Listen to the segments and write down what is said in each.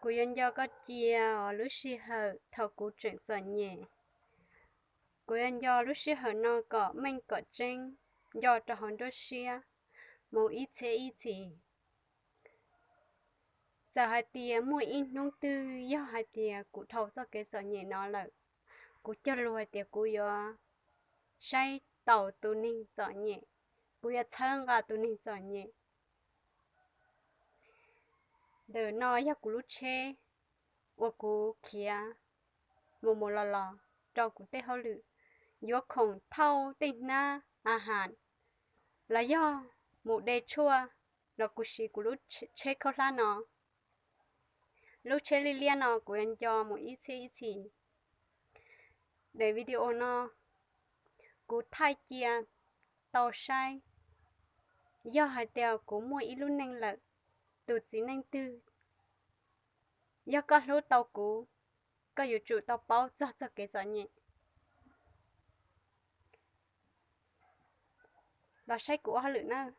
Kuv yuav nco koj cia os lub sij hawm thaum kuv tseem txom nyem. Kuv yuav nco lub sij hawm no kom meej kom tseeb, nco rau hauv nruab siab mus ib txhiab ib txhis. Txawm hais tias muaj ib hnub twg yog hais tias kuv dhau txoj kev txom nyem no lawm, kuv cog lus hais tias kuv yuav saib taus tus neeg txom nyem, kuv yuav txhawb nqa tus neeg txom nyem. Ntawm no yog kuv lub tsheb uas kuv khiav mus mus los los rau kuv tej hauj lwm, yuav khoom thauj tej hnab a has los yog mus de tshuaj los kuv siv kuv lub tsheb khaub hlab no. Lub tsheb liab liab no kuv yuav nco mus ib txhiab ib txhis. Daim video no kuv thaij cia tau saib, yog hais tias kuv muaj ib lub neej lawm, tus txiv neej twg, yog koj hlub tau kuv, koj yuav tsum tau paub txog txoj kev txom nyem. Los saib kuv ua hauj lwm nawb.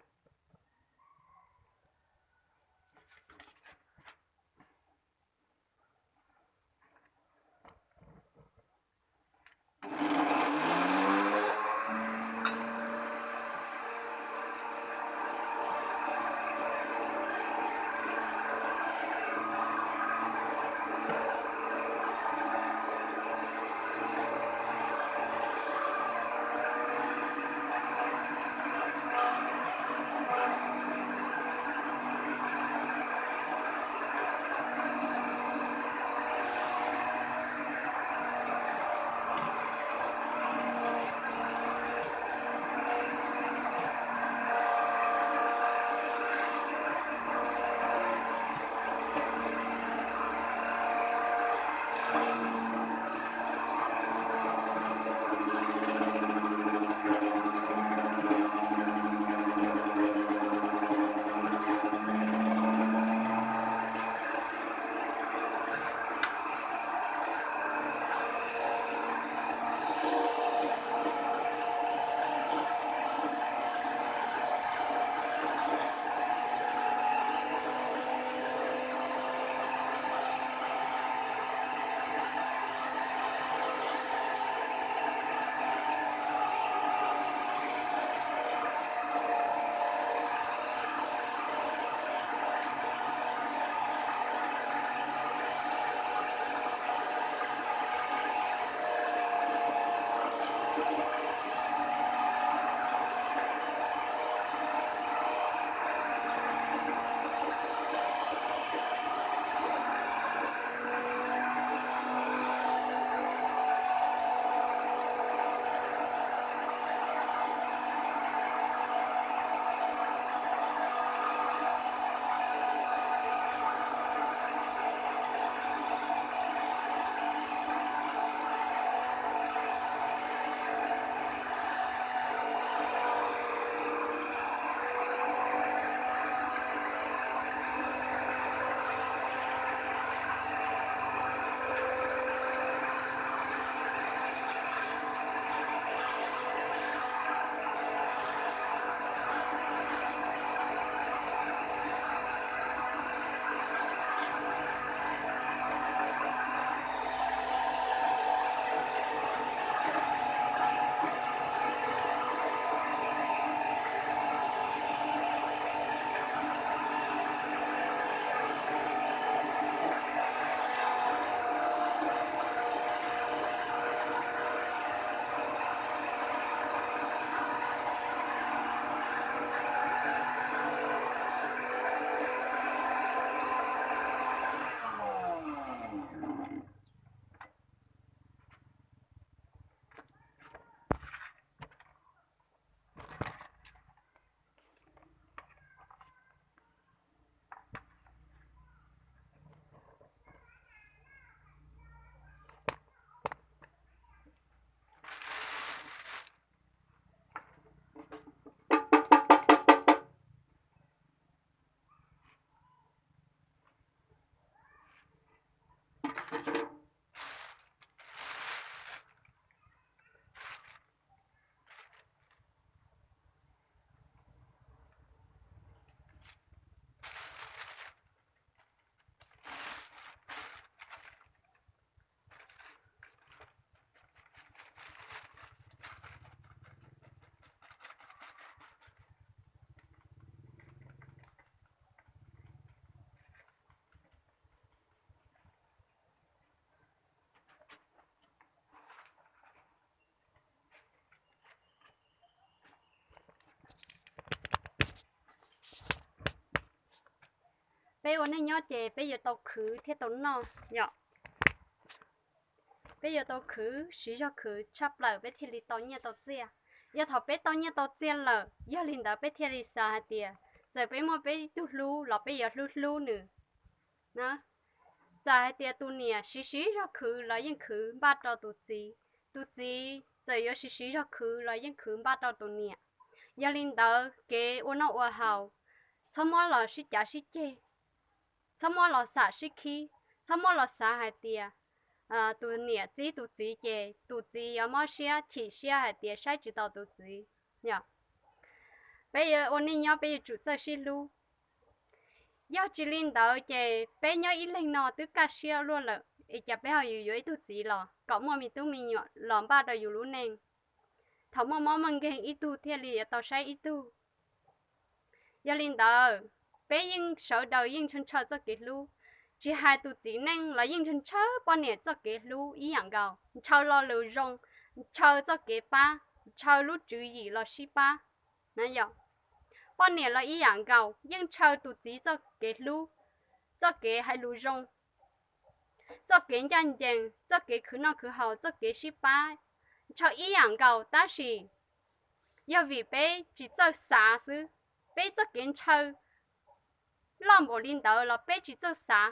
peb ua neej nyob ces peb yuav tau khwv thiab tau noj yom. Peb yuav tau khwv, siv zog khwv tshaj plaws peb thiaj li tau nyiaj tau txiaj. Yog thaum peb tau nyiaj tau txiaj lawm, yog li ntawd peb thiaj li xav hais tias txawm peb muaj peb ib tug hlub los peb yuav hlub hlub nws. Txawm hais tias tus niam siv siv zog khwv los yeej khwv npaj rau tus txiv, tus txiv txawm yuav siv siv zog khwv los yeej khwv npaj rau tus niam. Yog li ntawd kev ua noj ua haus, txhob muab los sib cav sib ceg, txhob muab los xam sib khib, txhob muab los xav hais tias tus niam txib tus txiv ces tus txiv yuav mob siab chim siab hais tias saib tsis taus tus txiv. Peb yuav ua neej nyob peb yuav tsum txawj sib hlub. Yog tsis li ntawd ces peb nyob ib leeg no twb kaj siab luaj lawm es cas peb ho yuav yuav ib tug txiv los kom muaj me tub me nyuam los npaj rau yus lub neej. Thaum muaj mob muaj nkeeg ib tug thiaj li yuav tau saib ib tug. Yog li ntawd, peb yeej sawv daws yeej ntshaw ntshaw txoj kev hlub. Tsis hais tus txiv neej los yeej ntshaw ntshaw poj niam txoj kev hlub ib yam nkaus, ntshaw lo lus zoo, ntshaw txoj kev pab, ntshaw lub tswv yim los sib pab na yom. Poj niam los ib yam nkaus yeej ntshaw tus txiv txoj kev hlub, txoj kev hais lus zoo, txoj kev ncaj ncees, txoj kev khwv noj khwv haus, txoj kev sib pab, ntshaw ib yam nkaus tab sis yog vim peb tsis txawj xav xwb. Peb txoj kev ntshaw loj npaum li ntawd los peb tsis txawj xav,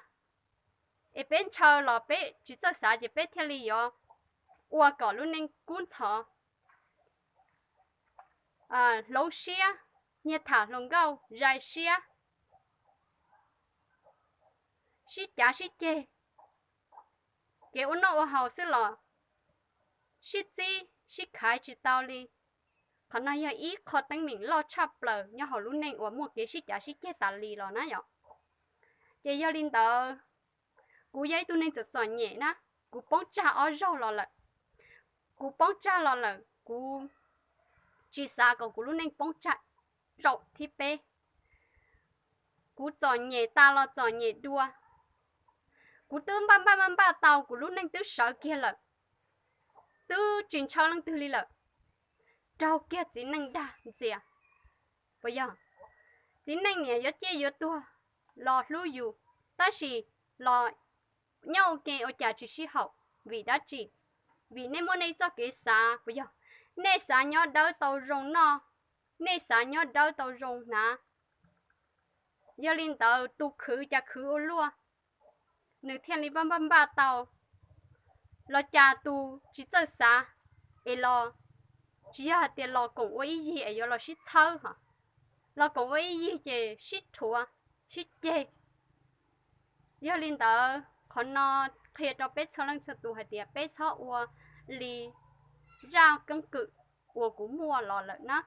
es peb ntshaw los peb tsis txawj xav ces peb thiaj li yuav ua kom lub neej kub ntxhov, hloov siab, nyiag tham hluas nkauj, zais siab, sib cav sib ceg. Kev ua noj ua haus xwb los sib txib sib khaiv tsis tau li. Qhov no yog ib qho teeb meem loj tshaj plaws nyob hauv lub neej uas muaj kev sib cav sib ceg tas li los na yom. Ces yog li ntawd, kuv yog ib tug neeg txom txom nyem na, kuv poob tsag ob zaug los lawm. Kuv poob tsag los lawm, kuv tsis xav kom kuv lub neej poob tsag zaum thib peb. Kuv txom nyem tas los txom nyem dua. Kuv twb npaj npaj npaj npaj tau, kuv lub neej twb sawv kiag lawm, twb tsis ntshaw leej twg li lawm, raug kiag txiv neej dag ntxias. Puas yog? Txiv neej niam yuav ciaj yuav tuag los hlub yus, tab sis los nyob ua ke ua cas tsis sib haum. Vim dab tsi? Vim nej muaj nej txoj kev xav, puas yog? Nej xav nyob dawb tau zoo noj, nej xav nyob dawb tau zoo hnav. Yog li ntawd tus khwv cas khwv ua luaj, nws thiaj li npaj npaj npaj tau. Los cas tus tsis txawj xav, es los tsis yog hais tias los koom ua ib yig es yuav los sib txhawb hos, los koom ua ib yig ces sib rhuav, sib ceg. Yog li ntawd qhov no qhia rau peb txhua leej txhua tus hais tias peb txhob ua li zaj keeb kwm uas kuv muaj los lawm na.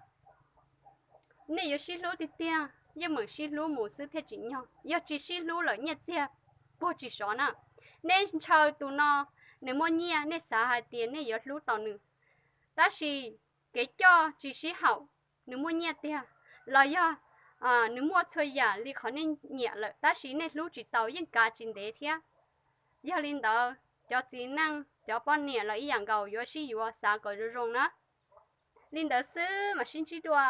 Nej yuav sib hlub tiag tiag, yeej meem sib hlub mus xwb thiaj tsim nyog. Yog tsis sib hlub lawm nyiaj txiag puag tsis sov na. Nej ntshaw tus no, nws muaj nyiaj, nej xav hais tias nej yuav hlub tau nws, tab sis kev coj tsis sib haum, nws muaj nyiaj tiag, los yog nws muaj txhua yam li qhov nej nyiam lawm tab sis nej hlub tsis tau yeej kav tsis ntev thiab. Yog li ntawd cov txiv neej cov poj niam los ib yam nkaus yuav sib yuav, xav kom zoo zoo na. Li ntawd xwb, mam sib ntsib dua.